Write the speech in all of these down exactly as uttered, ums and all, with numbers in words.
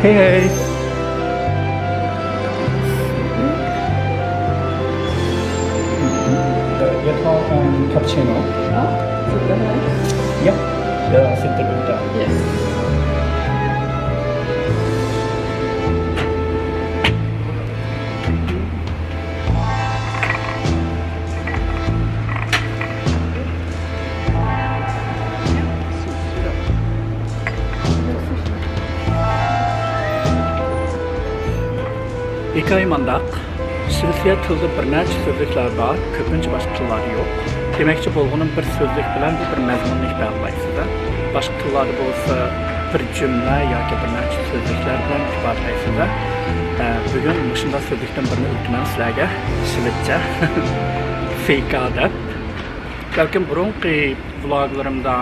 Hey, hey. Get one, um, cappuccino. Oh, is it that nice? Yep. Yeah, I think they're good. Yes. ھېكايە مانداق. شىۋېتسىيە تىلىدا بىر نەچچە سۆزلۈكلەر بار، كۆپىنچە باشقا تىللاردا يوق. دېمەكچى بولغىنىم، بىر سۆزلۈك بىلەن بىر مەزمۇننى ئىپادىلەيسىز. باشقا تىللاردا بولسا بىر جۈملە ياكى بىر نەچچە سۆزلۈكلەر بىلەن ئىپادىلەيسىز. ئە، بۈگۈن مۇشۇنداق سۆزلۈكتىن بىرنى ئۆگىتىمەن سىلەرگە، شىۋېتچە. فېيكا دەپ. بەلكىم بۇرۇنقى ۋلوگلىرىمدا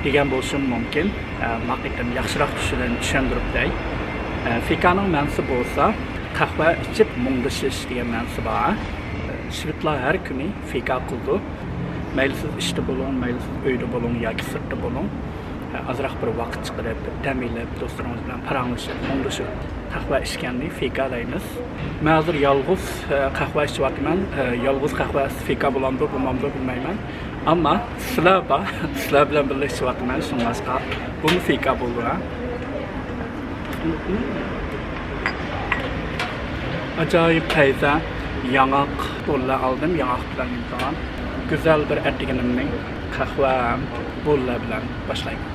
دېگەن بولۇشۇم مۇمكىن. ئە، ما قېتىم ياخشىراق تۈسىدىن چۈشەندۈرۈپ بېرەي. ئە، فېيكانىڭ مەنىسى بولسا، قەھۋە ئىچىپ مۇڭدىشىش دېگەن مەنىسى بار. ئە، شىۋېتلار ھەر كۈنى فېيكا قىلىدۇ. مەيلى سىز ئىشتا بولۇڭ، مەيلى سىز ئۆيدە بولۇڭ ياكى سىرتتا بولۇڭ. ئە، ئازراق بىر ۋاقىت چىقىرىپ، دەم ئېلىپ، دوستلىرىڭىز بىلەن پاراڭلىشىپ، مۇڭدىشىپ، قەھۋە ئىچكەننى فېيكا دەيمىز. مەن ھازىر يالغۇز، ئە، قەھۋە ئىچىۋاتىمەن. ئە، يالغۇز قەھۋە ئىچسە فېيكا بولامدۇ، بولمامدۇ بىلمەيمەن. ئەمما سىلەر بار، سىلەر بىلەن بىللە ئىچىۋاتىمەن، شۇڭلاشقا بۇمۇ فېيكا بولىدۇ، ھە؟ ئاجايىپ تەيزە ياڭاق بوللا ئالدىم، ياڭاق بىلەن يۇمشىغان. گۈزەل بىر ئەتىگىنىمنى قەھۋە بوللا بىلەن باشلايمەن.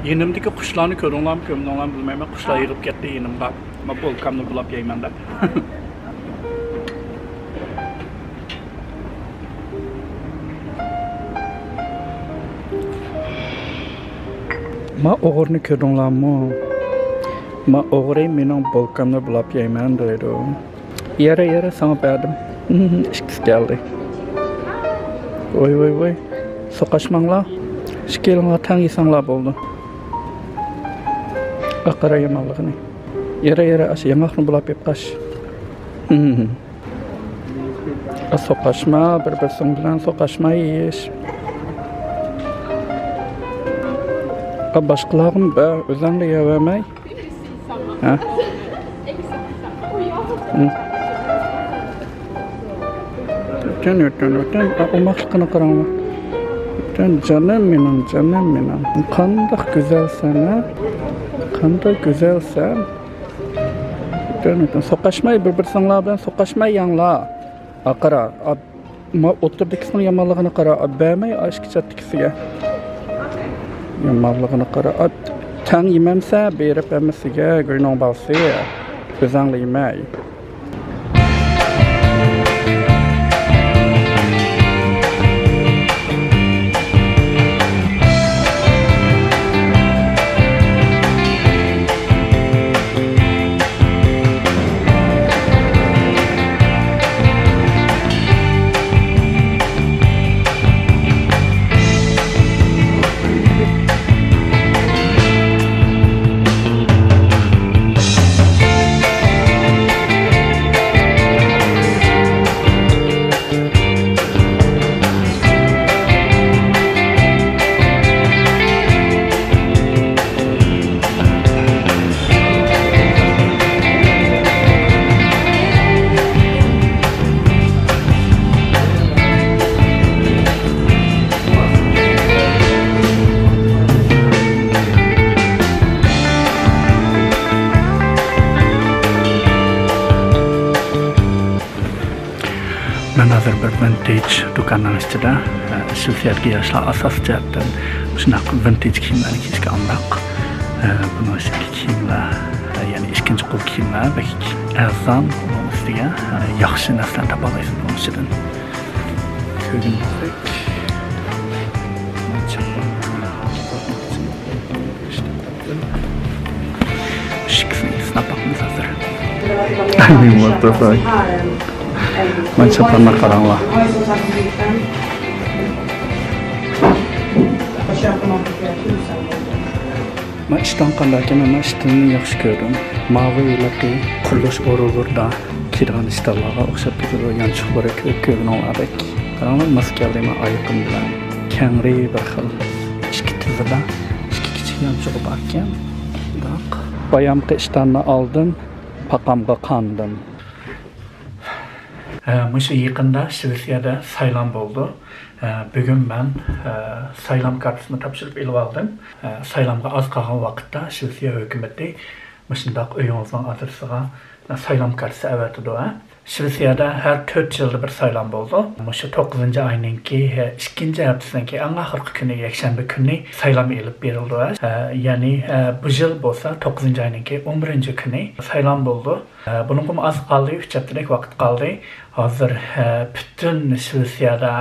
يېنىمدىكى قۇشلارنى كۆردۈڭلارمۇ، كۆرمىدىڭلارمۇ بىلمەيمەن، قۇشلار يىغىپ كەتتى يېنىمغا، ما بولكامنى بۇلاپ يەيمەن دەپ. ما ئوغرىنى كۆردۈڭلارمۇ؟ ما ئوغرى مېنىڭ بولكامنى بۇلاپ يەيمەن دەيدۇ. يەرە، يەرە، ساڭا بەردىم. ئىككىسى كەلدى. ۋاي، ۋاي، ۋاي. سوقۇشماڭلار. ئىككىلىڭلار تەڭ يېسەڭلار بولدى. ئاقىرا يامانلىقىنى. يەرە، يەرە، ئاشۇ ياڭاقنى بۇلاپ يەپ قاچ. ئا، سوقۇشما، بىر-بىرسىڭ بىلەن سوقۇشما يېيىش. ئا، باشقىلارغىمۇ بەر، ئۆزۈڭلا يەۋەرمەي. ھە؟ ھىم. ۋەتەن، ۋەتەن، ۋەتەن. ئا، ئوماقلىقىنى قاراڭلار. ۋەتەن، جانىم مېنىڭ، جانىم مېنىڭ. قانداق گۈزەلسەن، ھە؟ قانداق گۈزەلسەن. ۋەتەن، ۋەتەن. سوقۇشماي، بىر-بىرسىڭلار بىلەن سوقۇشماي يەڭلار. ئا، قارا، ئا، ما ئوتتۇرىدىكىسىنىڭ يامانلىقىنى قارا، ئا، بەرمەي، ئا، ئىككى چەتتىكىسىگە. يامانلىقىنى قارا، ئا، تەڭ يېمەمسە، بېرىپ ھەممىسىگە، گۇينىڭ بالىسى. ئۆزۈڭلا يېمەي. مەن ھازىر بىر ۋىنتېج دۇكاننىڭ ئىچىدە، ئە، شىۋېتسىيەدىكى ياشلار ئاساسىي جەھەتتىن مۇشۇنداق ۋىنتېج كىيىملەرنى كىيىشكە ئامراق. ئە، بۇنىڭ ئىچىدىكى كىيىملەر، ئە، يەنى ئىككىنچى قول كىيىملەر بەك ئەرزان، ئۇنىڭ ئۈستىگە، ئە، ياخشى نەرسىلەرنى تاپالايسىز بۇنىڭ ئىچىدىن. كۆرگىنىڭىزدەك، ئىككىسىنى سىناپ باقىمىز ھازىر. What the fuck؟ مانا چاپانلار قاراڭلار. مەن ئىشتان قانداكىن، مەن ئىشتاننى ياخشى كۆردۈم. ماۋۇ ھېلىقى قۇرۇلۇش ئورۇنلىرىدا كىيىدىغان ئىشتانلارغا ئوخشاپ كېتىدۇ، يانچۇقلىرى كۆپ كۆرگىنىڭلاردەك. قاراڭلار، ماس كەلدى مەن ئايىقىم بىلەن. كەڭرى بىر خىل. ئىككى تىزىدا ئىككى كىچىك يانچۇقى باركەن. شۇنداق. بايامقى ئىشتاننى ئالدىم، پاقامغا قاندىم. ھە، مۇشۇ يېقىندا شىۋېتسىيەدە سايلام بولدى. ھە، بۈگۈن مەن، ھە، سايلام كارتىسىنى تاپشۇرۇپ ئېلىۋالدىم. ھە، سايلامغا ئاز قالغان ۋاقىتتا شىۋېتسىيە ھۆكۈمىتى مۇشۇنداق ئۆيىڭىزنىڭ ئادرېسىغا سايلام كارتىسى ئەۋەتىدۇ، ھە. شىۋېتسىيەدە ھەر تۆت يىلدا بىر سايلام بولىدۇ. مۇشۇ توققۇزىنچى ئاينىڭكى، ھە، ئىككىنچى ھەپتىسىنىڭكى ئەڭ ئاخىرقى كۈنى، يەكشەنبە كۈنى سايلام ئېلىپ بېرىلىدۇ، ھە. يەنى، ھە، بۇ يىل بولسا توققۇزىنچى ئاينىڭكى ئون بىرىنچى كۈنى سايلام بولىدۇ. ئە، بۇنىڭغىمۇ ئاز قالدى، ئۈچ ھەپتىدەك ۋاقىت قالدى. ھازىر، ئە، پۈتۈن شىۋېتسىيەدە،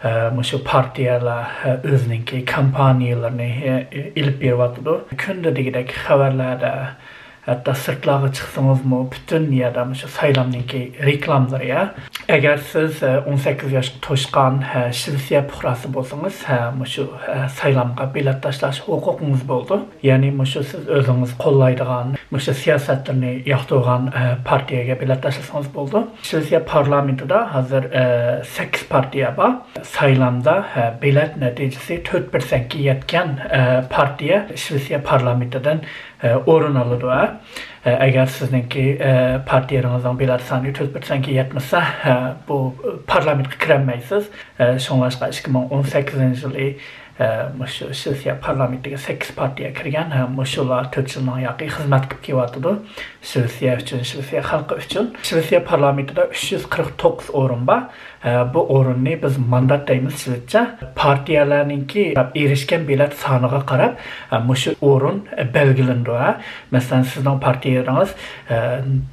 ئە، مۇشۇ پارتىيەلەر، ئە، ئۆزىنىڭكى كامپانىيىلىرىنى، ئە، ئېلىپ بېرىۋاتىدۇ. كۈندە دېگۈدەك خەۋەرلەردە، ھەتتا سىرتلارغا چىقسىڭىزمۇ، پۈتۈن يەردە مۇشۇ سايلامنىڭكى رېكلامىلىرى، ئە. ئەگەر سىز، ئە، ئون سەككىز ياشقا توشقان، ئە، شىۋېتسىيە پۇقراسى بولسىڭىز، ئە، مۇشۇ، ئە، سايلامغا بېلەت تاشلاش ھوقۇقىڭىز بولىدۇ. يەنى مۇشۇ سىز ئۆزىڭىز قوللايدىغان، مۇشۇ سىياسەتلىرىنى ياقتۇرغان، ئە، پارتىيەگە بېلەت تاشلىسىڭىز بولىدۇ. شىۋېتسىيە پارلامېنتىدا ھازىر، ئە، سەككىز پارتىيە بار. سايلامدا، ئە، بېلەت نەتىجىسى تۆت پىرسەنتكە يەتكەن، ئە، پارتىيە شىۋېتسىيە پارلامېنتىدىن، ئە، ئورۇن ئالىدۇ، ئە. ئە، ئەگەر سىزنىڭكى، ئە، پارتىيەڭىزنىڭ بېلەت سانى تۆت پىرسەنتكە يەتمىسە، ئە، بۇ پارلامېنتقا كىرەلمەيسىز. ئە، شۇڭلاشقا ئىككى مىڭ ئون سەككىزىنچى يىلى، ئە، مۇشۇ شىۋېتسىيە پارلامېنتىگە سەككىز پارتىيە كىرگەن ھەم مۇشۇلار تۆت يىلنىڭ ياقى خىزمەت قىلىپ كېلىۋاتىدۇ. شىۋېتسىيە ئۈچۈن، شىۋېتسىيە خەلقى ئۈچۈن. شىۋېتسىيە پارلامېنتىدا ئۈچ يۈز قىرىق توققۇز ئورۇن بار. ئە، بۇ ئورۇننى بىز ماندات دەيمىز شىۋېتچە. پارتىيەلەرنىڭكى ئېرىشكەن بېلەت سانىغا قاراپ، ئە، مۇشۇ ئورۇن، ئە، بەلگىلىنىدۇ، ھە. مەسىلەن، سىزنىڭ پارتىيەڭىز، ئە،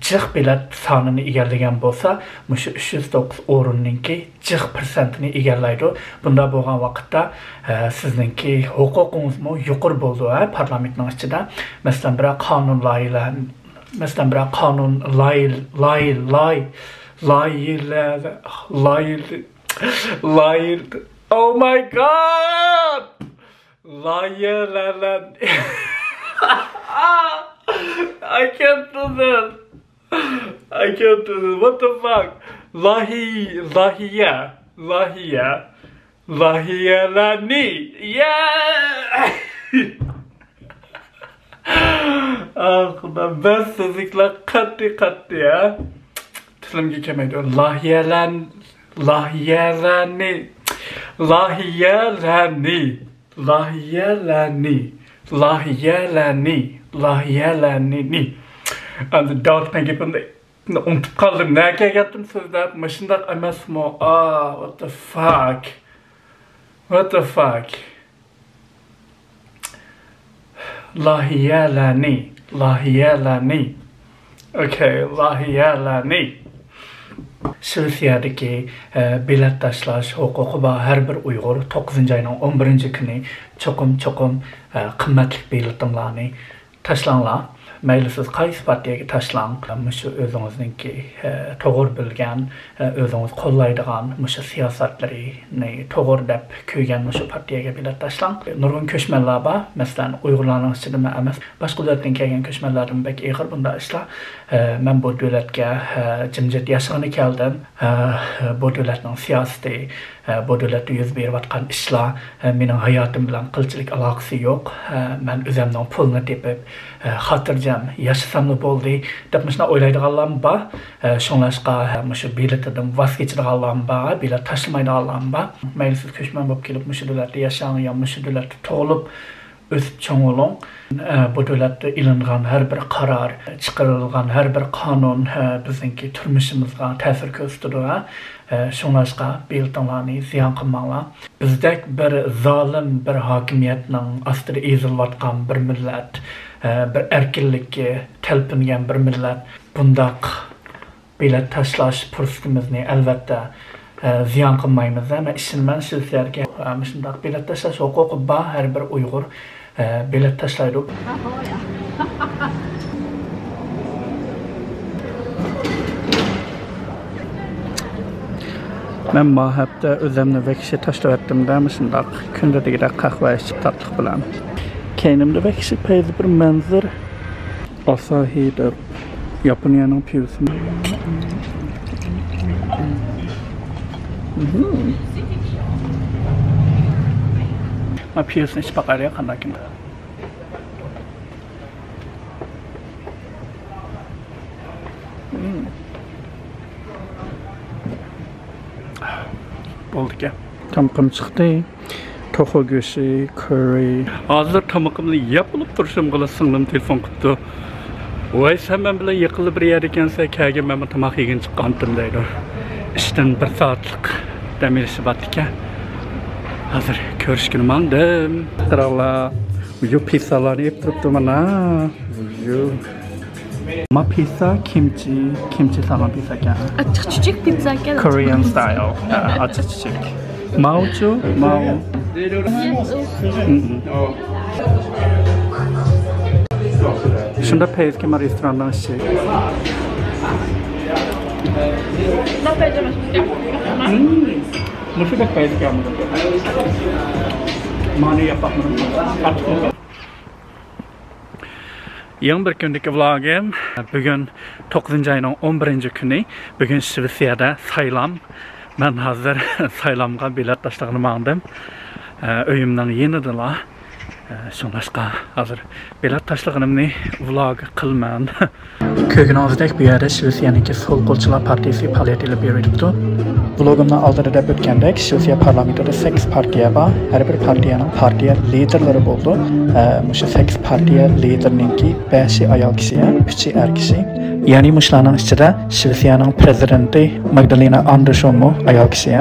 جىق بېلەت سانىنى ئىگىلىگەن بولسا، مۇشۇ ئۈچ يۈز توققۇز ئورۇننىڭكى جىق پىرسەنتىنى ئىگىلەيدۇ. بۇنداق بولغان ۋاقىتتا، ئە، سىزنىڭكى ھوقۇقىڭىزمۇ يۇقىرى بولىدۇ، ھە، پارلامېنتنىڭ ئىچىدە. مەسىلەن، بىرەر قانۇن لايىھىلە-، مەسىلەن، بىرەر قانۇن لايىھ-، لايىھ-، لايىھ-، لايىھىلە-، لايىھ-، لايىھ-، Oh my God! لايىھەلەن. I can't do this. I can't do this. What the fuck? لايىھ-، لايىھە. لايىھە. لايىھەلەرنى. Yeah! ئاھ، خۇدا، بەس سۆزلۈكلەر قەتئىي، قەتئىي، ھە؟ تىلىمگە كەلمەيدۇ. لايىھەلەن-، لايىھەلەرنى. لايىھەلەرنى. لايىھەلەرنى، لايىھەلەرنى، لايىھەلەرنى. ئەمدى داۋۇتنىڭ گېپىنى ئۇنتۇپ قالدىم. نەگە كەلگەنتىم سۆزلەپ؟ مۇشۇنداق ئەمەسمۇ؟ Ah, what the fuck? What the fuck? لايىھەلەرنى، لايىھەلەرنى. ئوكەي، لايىھەلەرنى. شىۋېتسىيەدىكى، ئە، بېلەت تاشلاش ھوقۇقى بار ھەر بىر ئۇيغۇر توققۇزىنچى ئاينىڭ ئون بىرىنچى كۈنى چوقۇم، چوقۇم، ئە، قىممەتلىك بېلىتىڭلارنى تاشلاڭلار. مەيلى سىز قايسى پارتىيەگە تاشلاڭ، مۇشۇ ئۆزىڭىزنىڭكى، ئە، توغرا بىلگەن، ئە، ئۆزىڭىز قوللايدىغان مۇشۇ سىياسەتلىرىنى توغرا دەپ كۆرگەن مۇشۇ پارتىيەگە بېلەت تاشلاڭ. نۇرغۇن كۆچمەنلەر بار، مەسىلەن، ئۇيغۇرلارنىڭ ئىچىدىمۇ ئەمەس، باشقا دۆلەتتىن كەلگەن كۆچمەنلەردىمۇ بەك ئېغىر بۇنداق ئىشلار. ئە، مەن بۇ دۆلەتكە، ئە، جىمجىت ياشىغىلى كەلدىم. ئە، بۇ دۆلەتنىڭ سىياسىتى، ئە، بۇ دۆلەتتە يۈز بېرىۋاتقان ئىشلار، ئە، مېنىڭ ھاياتىم بىلەن قىلچىلىك ئالاقىسى يوق. ئە، مەن ئۆزۈمنىڭ پۇلىنى تېپىپ، ئە، خاتىرجەم ياشىساملا بولدى، دەپ مۇشۇنداق ئويلايدىغانلارمۇ بار. ئە، شۇڭلاشقا، ئە، مۇشۇ بېلىتىدىن ۋاز كېچىدىغانلارمۇ بار، بېلەت تاشلىمايدىغانلارمۇ بار. مەيلى سىز كۆچمەن بولۇپ كېلىپ مۇشۇ دۆلەتتە ياشاڭ يا مۇشۇ دۆلەتتە تۇغۇلۇپ، ئۆسۈپ چوڭ بولۇڭ. ئە، بۇ دۆلەتتە ئېلىنغان ھەر بىر قارار، چىقىرىلغان ھەر بىر قانۇن، ئە، بىزنىڭكى تۇرمۇشىمىزغا تەسىر كۆرسىتىدۇ، ھە. ئە، شۇڭلاشقا بېلىتىڭلارنى زىيان قىلماڭلار. بىزدەك بىر زالىم بىر ھاكىمىيەتنىڭ ئاستىدا ئېزىلىۋاتقان بىر مىللەت، ئە، بىر ئەركىنلىككە تەلپۈنگەن بىر مىللەت بۇنداق بېلەت تاشلاش پۇرسىتىمىزنى، ئەلۋەتتە، ئە، زىيان قىلمايمىز. مەن ئىشىنىمەن، شىۋېتسىيەدىكى، ئە، مۇشۇنداق بېلەت تاشلاش ھوقۇقى بار ھەر بىر ئۇيغۇر، ئە، بېلەت تاشلايدۇ. مەن ما ھەپتە ئۆزۈمنى ۋەھشىي تاشلىۋەتتىم-دە، مۇشۇنداق كۈندە دېگۈدەك قەھۋە ئىچىپ تاتلىق بىلەن. كەينىمدە بەك كىشى پەيزى بىر مەنزىرە. ئاساھى دەپ ياپونىيەنىڭ پىۋىسى. مەن پىۋىسىنى ئىچىپ باقايلى قانداق ئىكەن. بولدىكەن. تامىقىم چىقتى. توخۇ گۆشى، كورى. ھازىر تامىقىمنى يەپ بولۇپ تۇرۇشۇمغىلا سىڭلىم تېلېفون قىپتۇ. ۋاي، سەن مەن بىلەن يېقىنلا بىر يەردە ئىكەنسەن، كەلگىن، مەنمۇ تاماق يېگىلى چىققانتىم دەيدۇ. ئىشتىن بىر سائەتلىك دەم ئېلىشى بارتىكەن. ھازىر كۆرۈشكىلى ماڭدىم. قاراڭلار، يۇ پىتسالارنى ئېلىپ تۇرۇپتۇ مانا. يۇ. ما پىتسا كىمچى، كىمچى سالغان پىتسا ئىكەن. ئاچچىق چۈچۈك پىتسا ئىكەن. كورېيەن ستايل. ھە، ئاچچىق چۈچۈك. ماۋچۇ، ماۋ. شۇنداق پەيزكەن رېستوراننىڭ ئىچى. مۇشۇ بەك پەيزكەن. مانا ياپاقمۇ؟ يېڭى بىر كۈندىكى ۋلوگىم. بۈگۈن توققۇزىنچى ئاينىڭ ئون بىرىنچى كۈنى. بۈگۈن شىۋېتسىيەدە سايلام. مەن ھازىر سايلامغا بېلەت تاشلىغىلى ماڭدىم. ئۆيۈمنىڭ يېنىدىلا. شۇڭلاشقا ھازىر بېلەت تاشلىغىنىمنى ۋلوگ قىلىمەن. كۆرگىنىڭىزدەك، بۇ يەردە شىۋېتسىيەنىڭكى سول قولچىلار پارتىيىسى پائالىيەت ئېلىپ بېرىۋېتىپتۇ. ۋلوگۇمنىڭ ئالدىدا دەپ ئۆتكەندەك، شىۋېتسىيە پارلامېنتىدا سەككىز پارتىيە بار. ھەر بىر پارتىيەنىڭ پارتىيە لىدېرلىرى بولىدۇ. ئە، مۇشۇ سەككىز پارتىيە لىدېرىنىڭكى بەشى ئايال كىشى، ئۈچى ئەر كىشى. يەنى مۇشۇلارنىڭ ئىچىدە شىۋېتسىيەنىڭ پىرېزىدېنتى ماگدالېنا ئاندېرشونمۇ ئايال كىشى.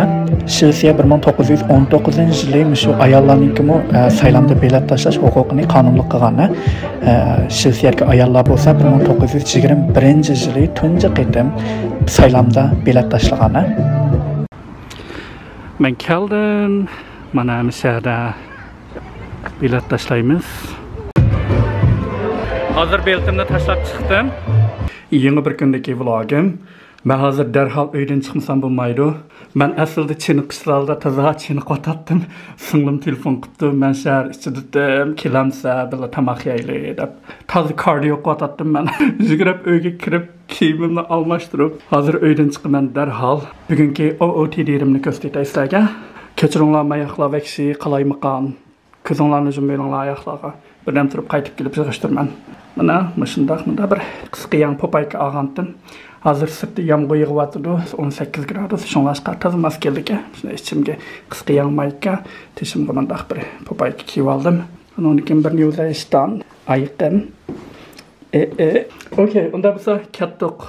شىۋېتسىيە بىر مىڭ توققۇز يۈز ئون توققۇزىنچى يىلى مۇشۇ ئاياللارنىڭكىمۇ، ئە، سايلامدا بېلەت تاشلاش ھوقۇقىنى قانۇنلۇق قىلغان. ئە، شىۋېتسىيەدىكى ئاياللار بولسا بىر مىڭ توققۇز يۈز يىگىرمە بىرىنچى يىلى تۇنجى قېتىم سايلامدا بېلەت تاشلىغان. مەن كەلدىم. مانا مۇشۇ يەردە بېلەت تاشلايمىز. ھازىر بېلىتىمنى تاشلاپ چىقتىم. يېڭى بىر كۈندىكى ۋلوگىم. مەن ھازىر دەرھال ئۆيدىن چىقمىسام بولمايدۇ. مەن ئەسلىدە چېنىقىش زالىدا تازا چېنىقىۋاتاتتىم. سىڭلىم تېلېفون قىپتۇ، مەن شەھەر ئىچىدىتىم، كېلەمسە بىللە تاماق يەيلى دەپ. تازا كاردىيو قىلىۋاتاتتىم مەن. يۈگۈرۈپ ئۆيگە كىرىپ، كىيىمىمنى ئالماشتۇرۇپ، ھازىر ئۆيدىن چىقىمەن دەرھال. بۈگۈنكى ئو ئو تى دى رىمنى كۆرسىتەي سىلەرگە. كەچۈرۈڭلار، ماياقلار ۋەھشىي قالايمىقان. كۆزۈڭلارنى يۇمۇۋېلىڭلار ئاياقلارغا. بىردەم تۇرۇپ قايتىپ كېلىپ يىغىشتۇرىمەن. مانا مۇشۇنداق، مۇنداق بىر قىسقا يەڭ پوپايكا ئالغانتىم. ھازىر سىرتتا يامغۇر يېغىۋاتىدۇ، ئون سەككىز گرادۇس، شۇڭلاشقا تازا ماس كېلىدىكەن. شۇنى ئىچىمگە قىسقا يەڭ مايكا، تېشىمغا مۇنداق بىر پوپايكا كىيىۋالدىم. ئۇنىڭدىن كېيىن بىر نيۇزا ئىشتان، ئايىقىم. ئې، ئې. ئوكەي، ئۇنداق بولسا كەتتۇق.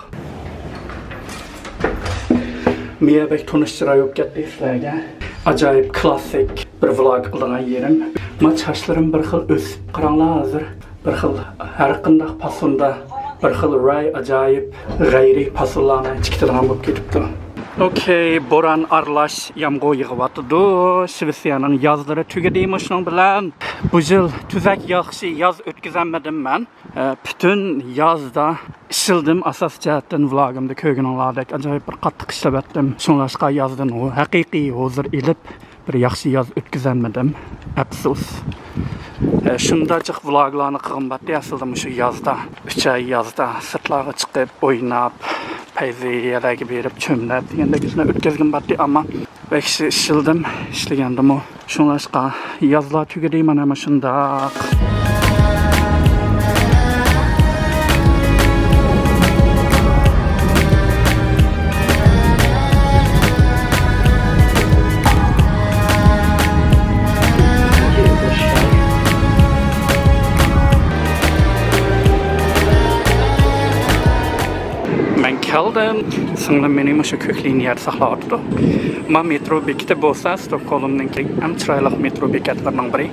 مىيە بەك تونۇش چىراي بولۇپ كەتتى سىلەرگە. ئاجايىپ كلاسسىك بىر ۋلوگ قىلىدىغان يېرىم. ما چاچلىرىم بىر خىل ئۆسۈپ، قاراڭلار ھازىر. بىر خىل ھەر قانداق پاسوندا، بىر خىل راي، ئاجايىپ غەيرىي پاسونلارنى تىكىدىغان بولۇپ كېتىپتۇ. ئوكەي، بوران ئارىلاش يامغۇر يېغىۋاتىدۇ. شىۋېتسىيەنىڭ يازلىرى تۈگىدى مۇشۇنىڭ بىلەن. بۇ يىل تۈزەك ياخشى ياز ئۆتكۈزەلمىدىم مەن. ئە، پۈتۈن يازدا ئىشلىدىم، ئاساسىي جەھەتتىن ۋلوگىمدا كۆرگىنىڭلاردەك ئاجايىپ بىر قاتتىق ئىشلەۋەتتىم. شۇڭلاشقا يازدىن ھو-، ھەقىقىي ھۇزۇر ئېلىپ، بىر ياخشى ياز ئۆتكۈزەلمىدىم. ئەپسۇس. ئە، شۇنداق جىق ۋلوگلارنى قىلغۇم بارتتى ئەسلىدە مۇشۇ يازدا. ئۈچ ئاي يازدا سىرتلارغا چىقىپ، ئويناپ، پەيزىيەلەرگە بېرىپ، چۆملەپ دېگەندەك ئىشلارنى ئۆتكۈزگۈم بارتتى، ئەمما ۋەھشىي ئىشلىدىم، ئىشلىگەندىمۇ. شۇڭلاشقا يازلار تۈگىدى مانا مۇشۇنداق. مەن كەلدىم. سىڭلىم مېنى مۇشۇ كۆك لىنىيەدە ساقلاۋاتىدۇ. ما مېترو بېكىتى بولسا ستوكھولمنىڭكى ئەڭ چىرايلىق مېترو بېكەتلىرىنىڭ بىرى.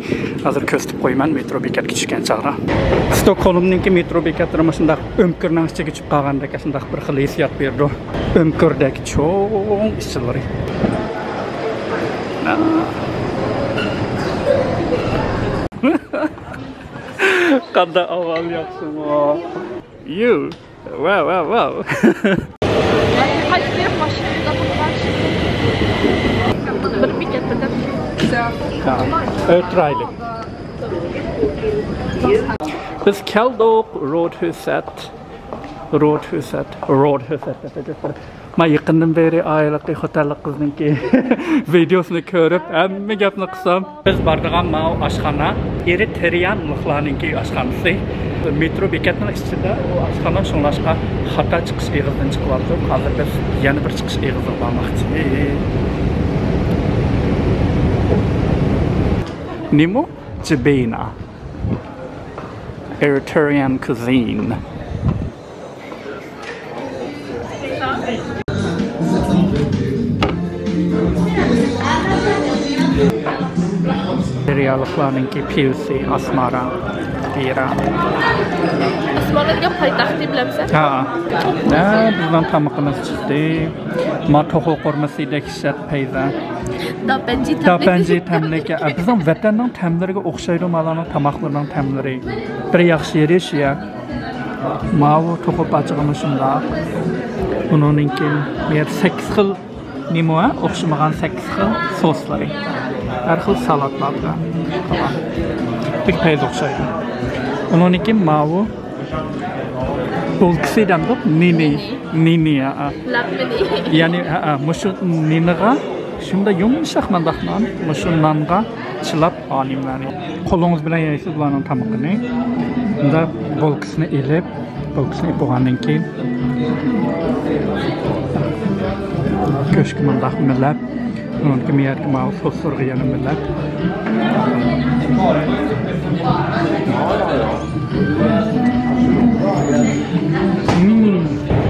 ھازىر كۆرسىتىپ قويىمەن مېترو بېكەتكە چۈشكەن چاغدا. ستوكھولمنىڭكى مېترو بېكەتلىرى مۇشۇنداق ئۆمكۈرنىڭ ئىچىگە چۈشۈپ قالغاندەك، شۇنداق بىر خىل ھېسسىيات بېرىدۇ. ئۆمكۈردەك چوڭ ئىچىلىرى. قانداق ئەھۋال، ياخشىمۇ؟ يو. ۋاۋ، ۋاۋ، ۋاۋ. قايسى ماشىنىدا بولغان؟ بىر بېكەتتە دەپ. ھا، ئۆتۈرايلى. بىز كەلدۇق، روت ھۆسەت. روت ھۆسەت، روت ھۆسەت دەپ ئېيتىپ. مەن يېقىندىن بېرى ئائىلىقى خوتەنلىك قىزنىڭكى ۋىدىيوسىنى كۆرۈپ، ھەممە گەپنى قىلسام. بىز بارىدىغان ماۋۇ ئاشخانا ئېرىترېيانلىقلارنىڭكى ئاشخانىسى. مېترو بېكەتنىڭ ئىچىدە ئۇ ئاشخانا، شۇڭلاشقا خاتا چىقىش ئېغىزىدىن چىقىۋاتىدۇ. ھازىر بىز يەنە بىر چىقىش ئېغىزىغا بارماقچى. نېمە؟ جىبىنا. Eritrean cuisine. رىيالىقلارنىڭكى پىۋىسى، ئاسمارا، بىرا. ئاسمارا دېگەن پايتەختنى بىلەمسەن؟ ھا. ھە، بىزنىڭ تامىقىمىز چىقتى. ما توخۇ قورۇمىسى دەھشەت پەيزا. داپەنجى داپەنجى تەملىك. تەملىك. ئە، بىزنىڭ ۋەتەننىڭ تەملىرىگە ئوخشايدۇ مالارنىڭ تاماقلىرىنىڭ تەملىرى. بىر ياخشى يېرى شۇ يا. ماۋۇ توخۇ پاچىقىمۇ شۇنداق. ئۇنىڭدىن كېيىن بۇ يەردە سەككىز خىل نېمە بار؟ ئوخشىمىغان سەككىز خىل سوسلىرى. ھەر خىل سالاتلار بىلەن. بەك پەيزى ئوخشايدۇ. ئۇنىڭدىن كېيىن ماۋۇ بولكىسى دەمدۇق، نېنى. نېنى، ھە، ھە. لەپمىنى. يەنى، ھە، ھە، مۇشۇ نېنىغا شۇنداق يۇمشاق مانداق نان، مۇشۇ نانغا چىلاپ ئانىملارنى. قولىڭىز بىلەن يەيسىز بۇلارنىڭ تامىقىنى. بۇندا بولكىسىنى ئېلىپ، بولكىسىنى ئېلىپ بولغاندىن كېيىن گۆشكە مانداق مىلەپ، ئۇنىڭدىن كېيىن يەرگە ماۋۇ سوسلىرىغا يەنە مىلەپ. مم.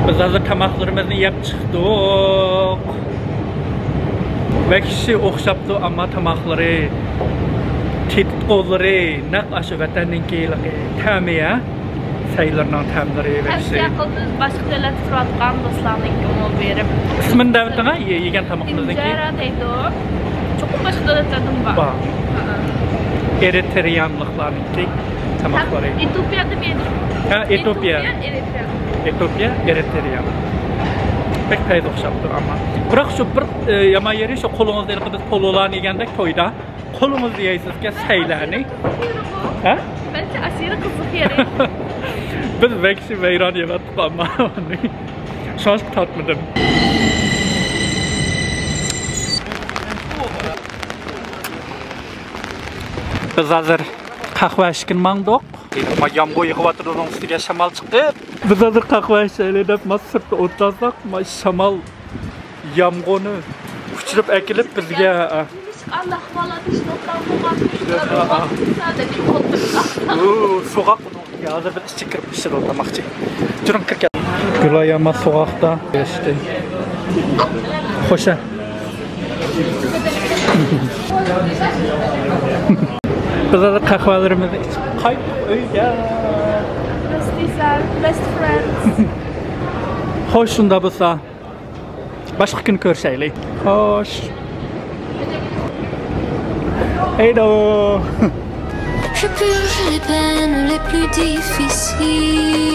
بىز ھازىر تاماقلىرىمىزنى يەپ چىقتۇق. ۋەھشىي ئوخشاپتۇ، ئەمما تاماقلىرى، تېتىتقۇلىرى نەق ئاشۇ ۋەتەننىڭكى تەمى، ھە؟ سەيلىرىنىڭ تەملىرى ۋەھشىي. تەۋسىيە قىلىمىز، باشقا دۆلەتتە تۇرۇۋاتقان دوستلارنىڭكىمۇ بېرىپ. ئىسمىنى دەۋېتىڭ، ھە، يېگەن تامىقىمىزنىڭكى. ئىنجېرا دەيدۇ. چوقۇم باشقا دۆلەتلەردىمۇ بار. بار. ھە. ئېرىترېيانلىقلارنىڭكى تاماقلىرى. ئېتىيوپىيەدىمۇ يەيدۇ؟ ھە، ئېتىيوپىيە. ئېتىيوپىيە، ئېرىترېيا. ئېتىيوپىيە، ئېرىترېيا. بەك پەيزى ئوخشاپتۇ ئەمما. بىراق شۇ بىر، ئە، يامان يېرى شۇ قولىڭىزدا ھېلىقى بىز پولۇلارنى يېگەندەك تويدا قولىڭىزدا يەيسىزكەن سەيلەرنى. ھە؟ مەنچە ئاشۇ يېرى قىزىق يېرى. بىز ۋەھشىي ۋەيران يەۋاتتۇق ئەمما ئۇنى شانس تارتمىدىم. بىز ھازىر قەھۋە ئىچكىلى ماڭدۇق. يامغۇر يېغىۋاتىدۇ، ئۇنىڭ ئۈستىگە شامال چىقىپ. بىز ھازىر قەھۋە ئىچەيلى دەپ، ماس سىرتتا ئولتۇرساق، ما شامال يامغۇرنى ئۇچۇرۇپ ئەكېلىپ بىزگە. ئۇ، سوغۇق. ھازىر بىز ئىچىگە كىرىپ ئىچىدۇ تاماقچى. جۈرۈڭ كىرىپ كەل. گۈلاياما سوغۇقتا ئېرىشتى. خوشە. بىز ھازىر قەھۋەلىرىمىزنى ئىچىپ قايتتۇق ئۆيگە. Best friends. خوش، شۇنداق بولسا. باشقا كۈنى كۆرۈشەيلى. خوش. ھەيدو. Je purge les peines les plus difficiles.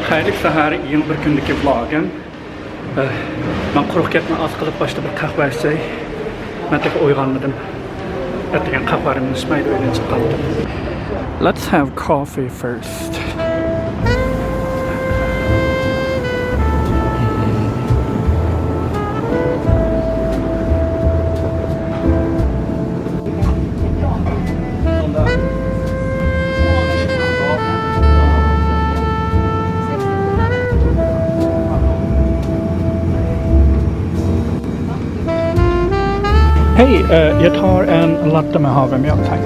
خەيرلىك سەھەر، يېڭى بىر كۈندىكى ۋلوگىم. ئە، مەن قۇرۇق گەپنى ئاز قىلىپ باشتا بىر قەھۋە ئىچەي. مەن تېخى ئويغانمىدىم. ئەتىگەن قەھۋەمنى ئىچمەيدۇ، ئۆيدىن چىققانتىم. Let's have coffee first. Hey, uh, jag tar en latte med havremjölk, tack.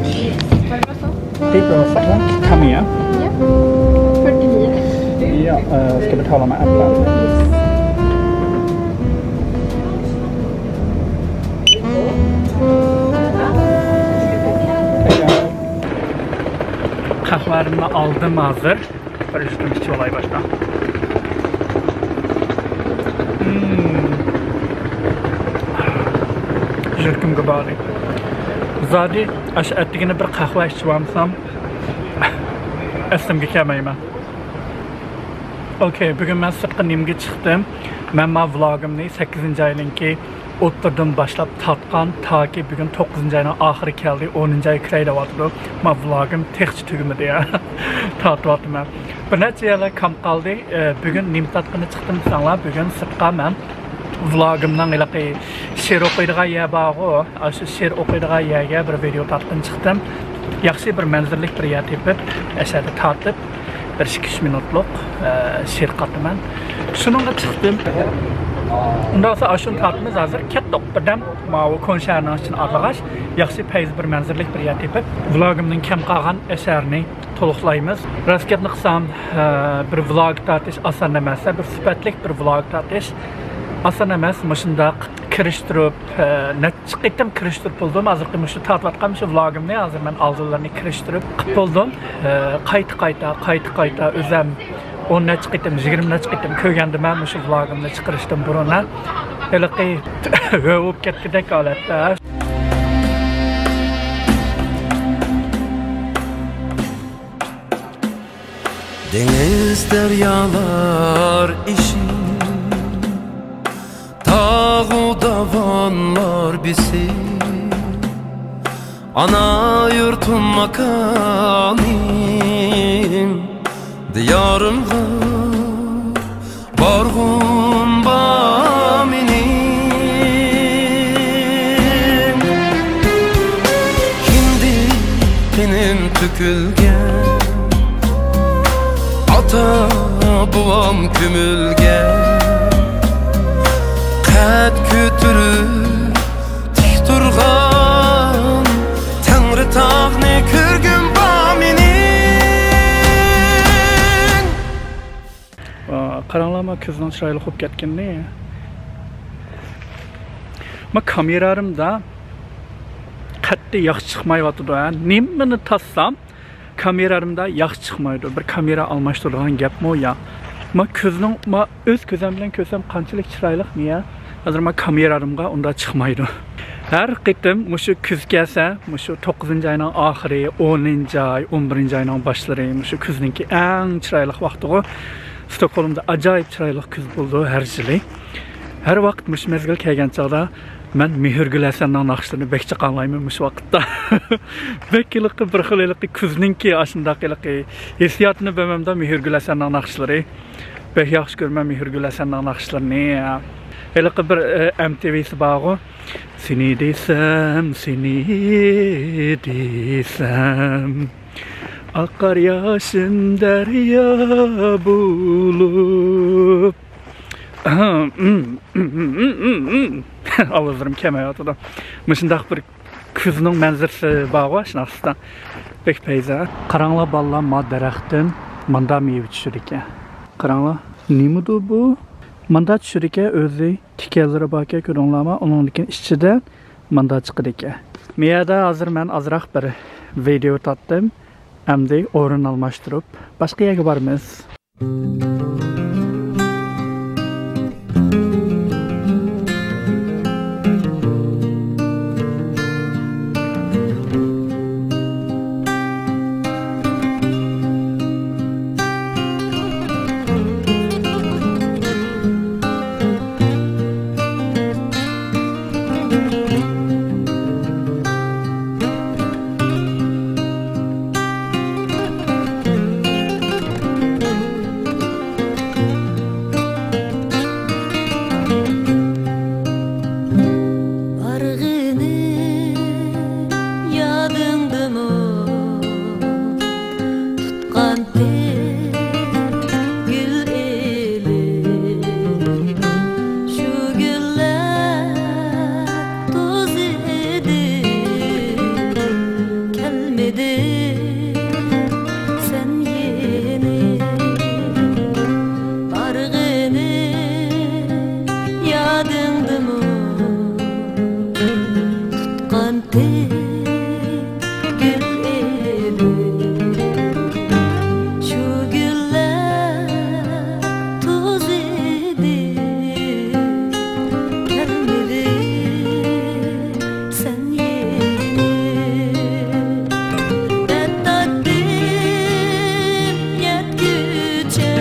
Hej, bra, tack. Kan jag? Ja. Fyrtionio. Uh, skip it, hold on, my app. قەھۋەمنى ئالدىم ھازىر. بىر يۇتۇم ئىچىۋالاي باشتا. مم. يۈرىكىمگە باغلىق. زادى ئاشۇ ئەتىگىنى بىر قەھۋە ئىچىۋالمىسام، ئەسلىمگە كەلمەيمەن. ئوكەي، بۈگۈن مەن سىرتقا نېمىگە چىقتىم؟ مەن ما ۋلوگىمنى سەككىزىنچى ئاينىڭكى ئوتتۇرىدىن باشلاپ تارتقان، تاكى بۈگۈن توققۇزىنچى ئاينىڭ ئاخىرى كەلدى، ئونىنچى ئاي كىرەي دەۋاتىدۇ. ما ۋلوگىم تېخىچە تۈگىمىدى يا. تارتىۋاتىمەن. بىر نەچچە يەرلەر كام قالدى. ئە، بۈگۈن نېمە تارتقىنى چىقتىم دېسەڭلار، بۈگۈن سىرتقا مەن ۋلوگىمنىڭ ھېلىقى شېئىر ئوقۇيدىغان يەر بارغۇ، ئاشۇ شېئىر ئوقۇيدىغان يەرگە بىر ۋىدېئو تارتقىلى چىقتىم. ياخشى بىر مەنزىرىلىك بىر يەر تېپىپ، ئەشەدە تارتىپ، بىر ئىككى ئۈچ مىنۇتلۇق، ئە، شېئىر قاتىمەن. شۇنىڭغا چىقتىم. ئۇنداق بولسا ئاشۇنى تارتىمىز ھازىر. كەتتۇق. بىردەم ماۋۇ كونا شەھەرنىڭ ئىچىنى ئارىلىغاچ، ياخشى پەيزى بىر مەنزىرىلىك بىر يەر تېپىپ، ۋلوگىمنىڭ كەم قالغان ئەسەرنى تولۇقلايمىز. راست گەپنى قىلسام، ئە، بىر ۋلوگ تارتىش ئاسان ئەمەس، بىر سۈپەتلىك بىر ۋلوگ تارتىش ئاسان ئەمەس. مۇشۇنداق كىرىشتۈرۈپ، ئە، نەچچە قېتىم كىرىشتۈرۈپ بولدۇم. ھازىرقى مۇشۇ تارتىۋاتقان مۇشۇ ۋلوگىمنى ھازىر مەن ئالدىنلىرىنى كىرىشتۈرۈپ قىلىپ بولدۇم. ئە، قايتا، قايتا، قايتا، قايتا ئۆزەم ئون نەچچە قېتىم، يىگىرمە نەچچە قېتىم كۆرگەندىمەن مۇشۇ ۋلوگىمنى چىقىرىشتىن بۇرۇن. ھېلىقى ھۆ بولۇپ كەتكۈدەك ھالەتتە. دېڭىز دەريالار ئېشىپ، تاغۇ داۋانلار بېسىپ، ئانا يۇرتۇم ماكانىم، دىيارىمغا بارغۇم بار مېنىڭ. كىندىك قېنىم تۆكۈلگەن، ئاتا بوۋام كۆمۈلگەن، قەد كۆتۈرۈپ تىك تۇرغان تەڭرىتاغنى كۆرگۈم بار مېنىڭ. ۋا، قاراڭلار، ما كۈزنىڭ چىرايلىق بولۇپ كەتكىنىنى. ما كامېرامدا قەتئىي ياخشى چىقمايۋاتىدۇ، ھە. نېمىنى تارتسام، كامېرامدا ياخشى چىقمايدۇ. بىر كامېرا ئالماشتۇرىدىغان گەپمۇ يا؟ ما كۈزنىڭ، ما ئۆز كۆزۈم بىلەن كۆرسەم قانچىلىك چىرايلىق، نىيە؟ ھازىر ما كامېرامغا ئۇنداق چىقمايدۇ. ھەر قېتىم مۇشۇ كۈز كەلسە، مۇشۇ توققۇزىنچى ئاينىڭ ئاخىرى، ئونىنچى ئاي، ئون بىرىنچى ئاينىڭ باشلىرى، مۇشۇ كۈزنىڭكى ئەڭ چىرايلىق ۋاقتىغۇ. ستوكھولمدا ئاجايىپ چىرايلىق كۈز بولىدۇ ھەر يىلى. ھەر ۋاقىت مۇشۇ مەزگىل كەلگەن چاغدا مەن مېھرىگۈل ھەسەننىڭ ناخشىلىرىنى بەك چاقاڭلايمەن مۇشۇ ۋاقىتتا. بەك ھېلىقى بىر خىل ھېلىقى كۈزنىڭكى ئاشۇنداق ھېلىقى ھېسسىياتىنى بېرىمەندە مېھرىگۈل ھەسەننىڭ ناخشىلىرى. بەك ياخشى كۆرىمەن مېھرىگۈل ھەسەننىڭ ناخشىلىرىنى. ھېلىقى بىر، ئە، ئەم تى ۋى سى بارغۇ. سېنى دېسەم، سېنى دېسەم، ئاقار ياشىم دەريا بولۇپ. ئاۋازلىرىم كەلمەيۋاتىدۇ. مۇشۇنداق بىر كۈزنىڭ مەنزىرىسى بارغۇ، شۇنداقتا بەك پەيزى. قاراڭلار بالىلار، ما دەرەختىن ماندا مېۋە چۈشىدىكەن. قاراڭلار، نېمىدۇ بۇ؟ ماندا چۈشىدىكەن، ئۆزى تىكەنلىرى باركەن، كۆردۈڭلارمۇ؟ ئۇنىڭدىن كېيىن ئىچىدىن ماندا چىقىدىكەن. مۇ يەردە ھازىر مەن ئازراق بىر ۋىدېئو تارتتىم. ئەمدى ئورۇن ئالماشتۇرۇپ باشقا يەرگە بارىمىز. دەڭدىمۇ تۇتقانتى گۈل ئېلىپ، شۇ گۈللەر توزىدى، كەلمىدى سەن يېنى. دەرد تارتتىم يەتكۈچە،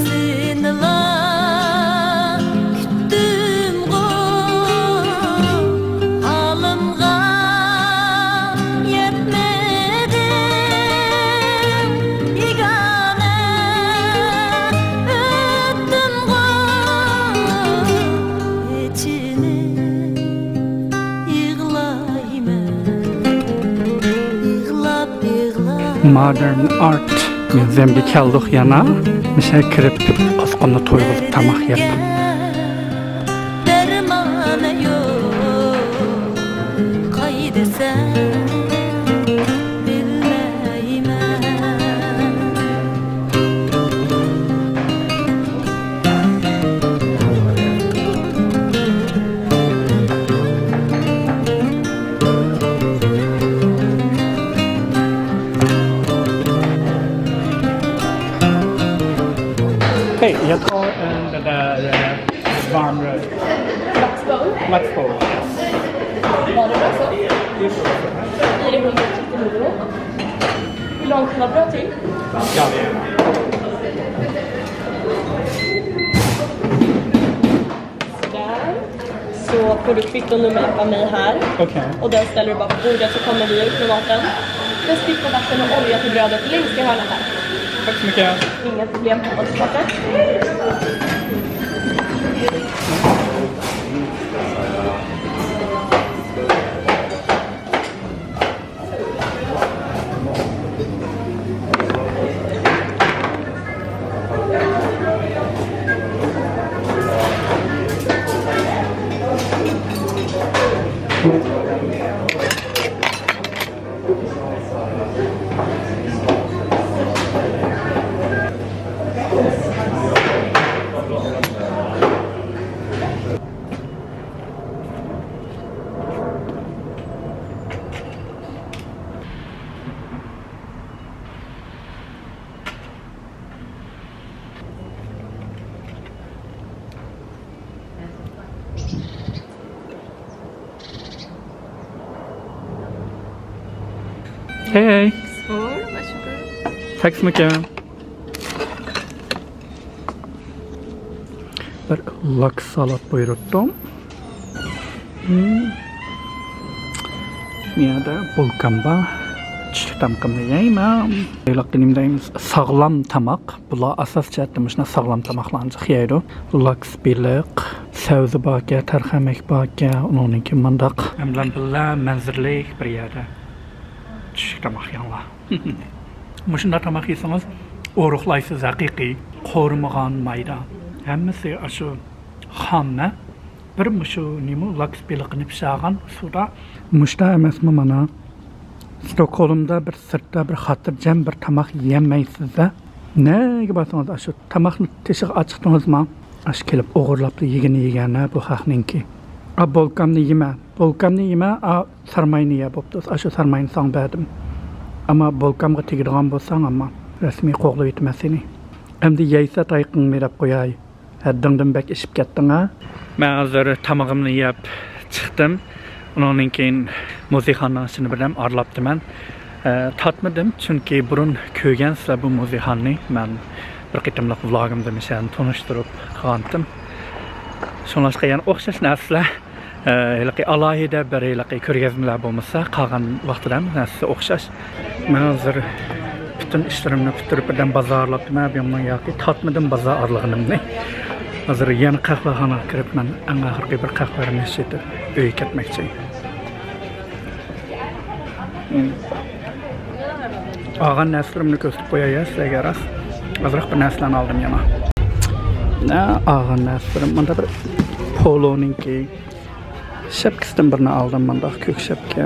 سېنىلا كۈتتۈمغۇ، ھالىمغا يەتمىدىم بىگانە، ئۆتتۈمغۇ ئېچىنىپ. يىغلايمەن، يىغلاپ، يىغلاپ. Modern Art Museumگە كەلدۇق يەنە. مۇشۇ كىرىپ، قۇسقۇننى تويغۇزۇپ تاماق يەپ. دەرمانى يوق، قايدىسەن بىلمەيمەن. Hey, your call and the, the, the varm roast. Laxbowl. Laxbowl, yes. Var det bra så? Blir det hundratrettio kronor? Hur långt var bra till? Ja, det är det. Sådär. Så får du kvitto nummer av mig här. Okej. Och den ställer du bara på bordet så kommer vi ut med maten. Sen skippa vatten och olja till brödet längst i hörnet här. Tack så mycket. Inga problem. Ha det så gott. Hey, hey. Sor, varsågod. Tack så mycket. Bir laks salat buyurttum. Hmm. Bu yerda bulkam bor. Tushlik tamaqimni yeyman. ھېلىقى نېمە دەيمىز، ساغلام تاماق. بۇلار ئاساسىي جەھەتتە مۇشۇنداق ساغلام تاماقلارنى جىق يەيدۇ. لوكس بېلىق، سەۋزە باركەن، تەرخەمەك باركەن، ئۇنىڭدىن كېيىن مۇنداق. مەن بىلەن بىللە مەنزىرىلىك بىر يەردە چۈشلۈك تاماق يەڭلار. مۇشۇنداق تاماق يېسىڭىز ئورۇقلايسىز ھەقىقىي. قورۇمىغان مايدا. ھەممىسى ئاشۇ خام، ھە؟ بىر مۇشۇ نېمە، لوكس بېلىقىنى پىشۇرغان سۇدا. مۇشتا ئەمەسمۇ مانا؟ ستوكھولمدا بىر سىرتتا بىر خاتىرجەم بىر تاماق يېيەلمەيسىز-دە. نەگە بارسىڭىز ئاشۇ تاماقنى تېشىغا ئاچىقتىڭىزمۇ؟ ئاشۇ كېلىپ ئوغۇرلاپلا يېگىنى يېگەن بۇ خەقنىڭكى. ئا، بولكامنى يېمە، بولكامنى يېمە، ئا، سارماينى يە بوپتۇ. ئاشۇ سارماينى ساڭا بەردىم. ئەمما بولكامغا تېگىدىغان بولساڭ، ئەمما رەسمىي قوغلىۋېتىمەن سېنى. ئەمدى يەيسە تايىقىڭنى دەپ قوياي. ھەددىڭدىن بەك ئىچىپ كەتتىڭ ھە؟ مەن ھازىر تامىقىمنى يەپ چىقتىم. ئۇنىڭدىن كېيىن مۇزېيخانىنىڭ ئىچىنى بىردەم ئارىلاپتىمەن. ئە، تارتمىدىم، چۈنكى بۇرۇن كۆرگەنسىلەر بۇ مۇزېيخانىنى. مەن بىر قېتىملىق ۋلوگىمدا مۇشۇنى تونۇشتۇرۇپ قالغانتىم. شۇڭلاشقا يەنە ئوخشاش نەرسىلەر، ئە، ھېلىقى ئالاھىدە بىر ھېلىقى كۆرگەزمىلەر بولمىسا، قالغان ۋاقىتلار ھەممىسى ئوخشاش. مەن ھازىر پۈتۈن ئىشلىرىمنى پۈتتۈرۈپ، بىردەم بازار ئارىلاپتىمەن، بۇ ياقى تارتمىدىم بازار ئارىلىغىنىمنى. ھازىر يەنە قەھۋەخانىغا كىرىپ، مەن ئەڭ ئاخىرقى بىر قەھۋەمنى ئىچىۋېتىپ ئۆيگە كەتمەكچى. ئالغان نەرسىلىرىمنى كۆرسىتىپ قوياي سىلەرگە راست. ئازراق بىر نەرسىلەرنى ئالدىم يەنە. نە ئالغان نەرسىلىرىم، مۇندا بىر پولونىڭكى شەپكىسىدىن بىرنى ئالدىم، مۇنداق كۆك شەپكە.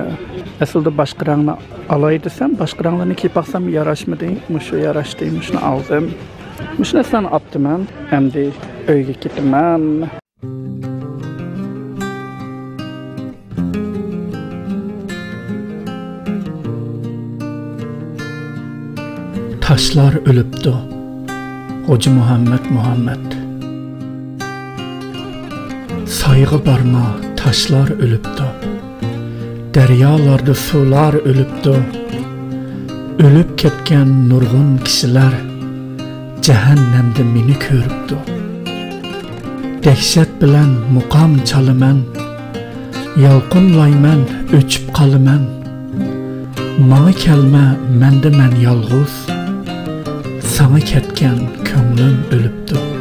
ئەسلىدە باشقا رەڭنى ئالاي دېسەم، باشقا رەڭلەرنى كىيىپ باقسام ياراشمىدى. مۇشۇ ياراشتى، مۇشۇنى ئالدىم. مۇشۇ نەرسىلەرنى ئاپتىمەن. ئەمدى ئۆيگە كېتىمەن. تاشلار ئۆلۈپتۇ. غوجا مۇھەممەد مۇھەممەد. سايغا بارما، تاشلار ئۆلۈپتۇ. دەريالاردا سۇلار ئۆلۈپتۇ. ئۆلۈپ كەتكەن نۇرغۇن كىشىلەر جەھەننەمدە مېنى كۆرۈپتۇ. دەھشەت بىلەن مۇقام چالىمەن، يالقۇنلايمەن، ئۆچۈپ قالىمەن. ماڭا كەلمە، مەندە مەن يالغۇز، ساڭا كەتكەن كۆڭلۈم ئۆلۈپتۇ.